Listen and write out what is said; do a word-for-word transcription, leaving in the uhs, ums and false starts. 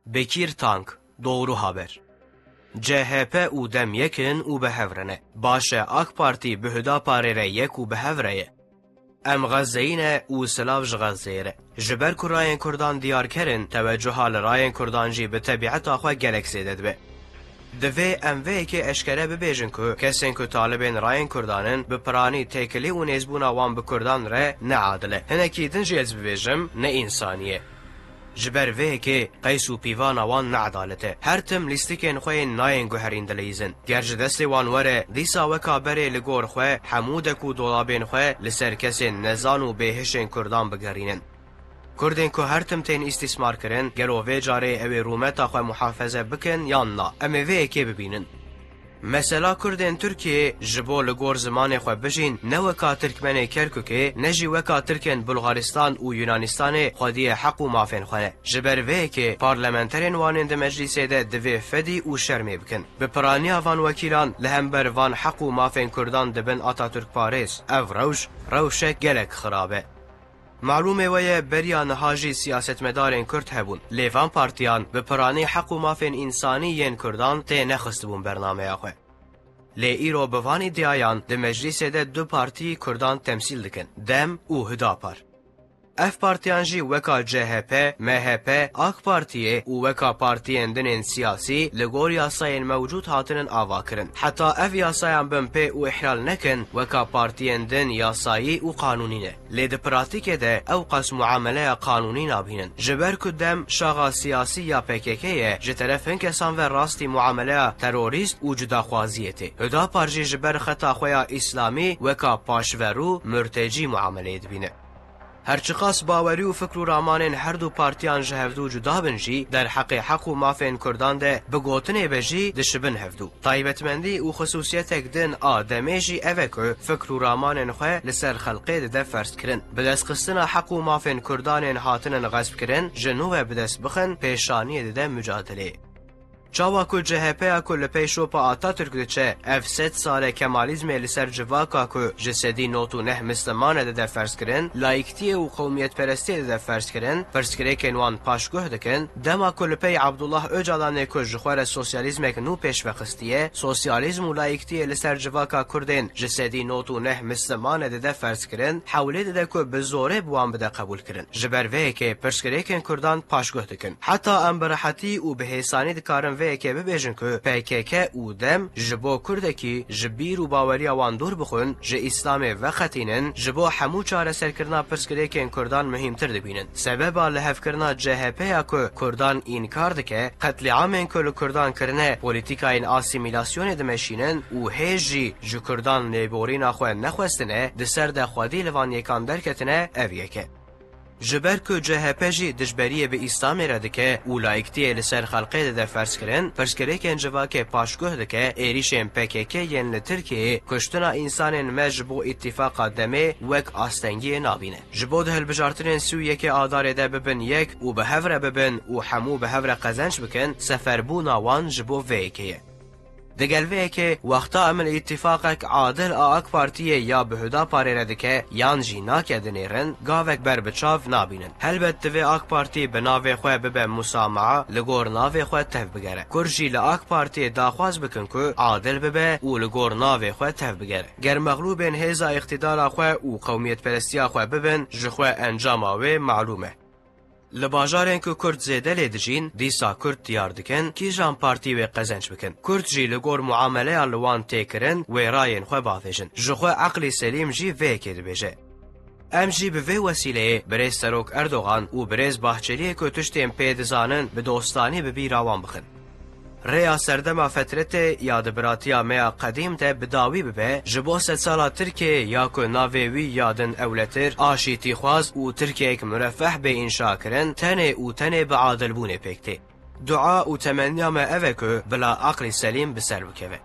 Bekîr Tank, Doğru Haber. C H P û DEM yek in û bi hev re ne. Baş e, AK Partî bi Hudaparê re yek û bi hev re ye. Em Xezzeyî ne û silav ji Xezzeyê re. Ji ber ku rayên Kurdan diyarker in, tewecuha li rayên Kurdan jî bi tebîeta xwe gelek zêde dibe. Divê em vê yekê eşkere bibêjin ku kesên ku talibên rayên Kurdan in, bi piranî têkilî û nêzbûna wan bi Kurdan re ne adil e. Hinekî din jî ez bibêjim, ne însanî ye. Ji ber vê yekê qeys û pîvana wan ne edalet e. Her tim lîstikên xwe yên nayên guherîn dileyîzin. Ger ji destê wan were, dîsa weka berê li gor xwe hemû dek û dolabên xwe li ser kesên nezan û bêhişên Kurdan bigerînin. Kurdên ku her tim tên îstîsmar kirin, gelo vê carê ew ê rûmeta xwe muhafeze bikin yan na? Em ê vê yekê bibînin. Mesela Kurdên Tirkiyeyê ji bo li gor zimanê xwe bijîn, ne weka Tirkmenê Kerkûkê, ne jî weka Tirkên Bulgaristan û Yunanistanê xwediyê heq û mafên xwe ne. Ji ber vê yekê parlamenterên wan ên di meclîsê de divê fedî û şermê bikin. Bi piraniya van wekîlan li hember van heq û mafên Kurdan dibin Atatürkparêz. Ev rewş, rewşek gelek xirab e. Malûmê we ye, beriya niha jî siyasetmedarên Kurd hebûn. Lê van partiyan bi piranî heq û mafên însanî yên Kurdan tê nexistibûn bernameya xwe. Lê îro bi van îdiayan di meclîsê de du partî Kurdan temsîl dikin, DEM û Hudapar. Ev partiyan jî weka C H P, M H P, AK Partiyê û weka partiyên din ên siyasî li gor yasayên mewcûd hatinin avakirin. Heta ev yasayan bin pê û îhlal nekin, weka partiyên din yasayî û qanûnî ne. Lê di pratîkê de ew qas muameleya qanûnî nabînin. Ji ber ku DEM şaxa siyasî ya P K K ye, ji teref hin kesan ve rastî muameleya terorîst û cudaxwaziyê tê. Hudapar jî ji ber xeta xwe ya îslamî weka paşverû, murtecî muameleyê dibîne. Her çiqas bawerî û fikr û ramanên her du partiyan ji hevdû cuda bin jî, derheqê heq û mafên Kurdan de bi gotinê be jî dişibin hevdû. Taybetmendî û xisûsiyetek din a DEMê jî ev e ku fikr û ramanên xwe li ser xelqê dide ferzkirin. Bidestxistina heq û mafên Kurdan ên hatinin xespkirin, ji nû ve bi dest bixin, pêşaniyê dide mucadeleyê. Çawa ku C H P ya ku li pey şopa Atatürk diçe, ev sed sal e Kemalîzmê li ser civaka ku ji sedî nod û neh Misliman e dide ferzkirin, laiktiyê û qewmiyetperestiyê dide ferzkirin, pirsgirêkên wan paşguh dikin, dema ku li pey Abdullah Ocalanê ku ji xwe re sosyalîzmek nû pêş ve xistiye, sosyalîzm û laiktiyê li ser civaka Kurdên ji sedî nod û neh Misliman e dide ferzkirin, hewlê dide ku bi zorê bi wan bide qebûlkirin. Ji ber vê yekê pirsgirêkên Kurdan paşguh dikin. Heta em bi rehetî û bi hêsanî dikarin vê yekê bibêjin ku P K K û DEM ji bo Kurdekî ji bîr û baweriya wan dûr bixwin, ji Îslamê veqetînin, ji bo hemû çareserkirina pirsgirêkên Kurdan muhîmtir dibînin. Sebeba lihevkirina C H P ya ku Kurdan înkar dike, qetlîamên ku li Kurdan kirine, polîtîkayên asîmîlasyonê dimeşînin û hê jî ji Kurdan lêborîna xwe nexwestine, di ser de xwedî li van yekan derketine, ev yek e. Ji ber ku C H P jî dijberiyê bi Îslamê re dike û laiktiyê li ser xelqê dide ferzkirin, pirsgirêkên civakê paşguh dike, êrîşên P K K yên li Tirkiyeyê, kuştina însanên me ji bo îtîfaqa DEMê wek astengiyê nabîne. Ji bo di hilbijartinên sî û yekê Adarê de bibin yek û bi hev re bibin û hemû bi hev re qezenc bikin, seferbûna wan ji bo vê yekê ye. Digel vê yekê, wexta em li îtîfaqek adil a AK Partiyê ya bi Hudaparê re dike, yan jî nake dinêrin, gavek ber bi çav nabînin. Helbet divê AK Partî bi navê xwe bibe musamaa, li gor navê xwe tev bigere. Kurd jî li AK Partiyê daxwaz bikin ku adil bibe û li gor navê xwe tev bigere. Ger mexlûbên hêza îqtîdara xwe û qewmiyetperestiya xwe bibin, ji xwe encama wê malûm e. Li bajarên ku Kurd zêde lê dijîn, dîsa Kurd diyar dikin, kîjan partî wê qezenc bikin. Kurd jî li gor muameleya li wan tê kirin, wê rayên xwe bavêjin. Ji xwe eqlî selîm jî vê yekê dibêje. Em jî bi vê wesîleyê birêz Serok Erdogan û birêz Bahçeliyê ku tiştên pê dizanin, bi dostanî bi bîra wan bixin. Rêya serdema fetretê ya di biratiya me ya qedîm de bi dawî bibe, ji bo sedsala Tirkiyeyê ya ku navê wî ya din ewletir, aşîtîxwaz û Tirkiyeyek murefeh bê înşakirin, tenê û tenê bi adilbûnê pêk tê. Dua û temenniya me ev e ku bila aqlî selîm bi ser bikeve.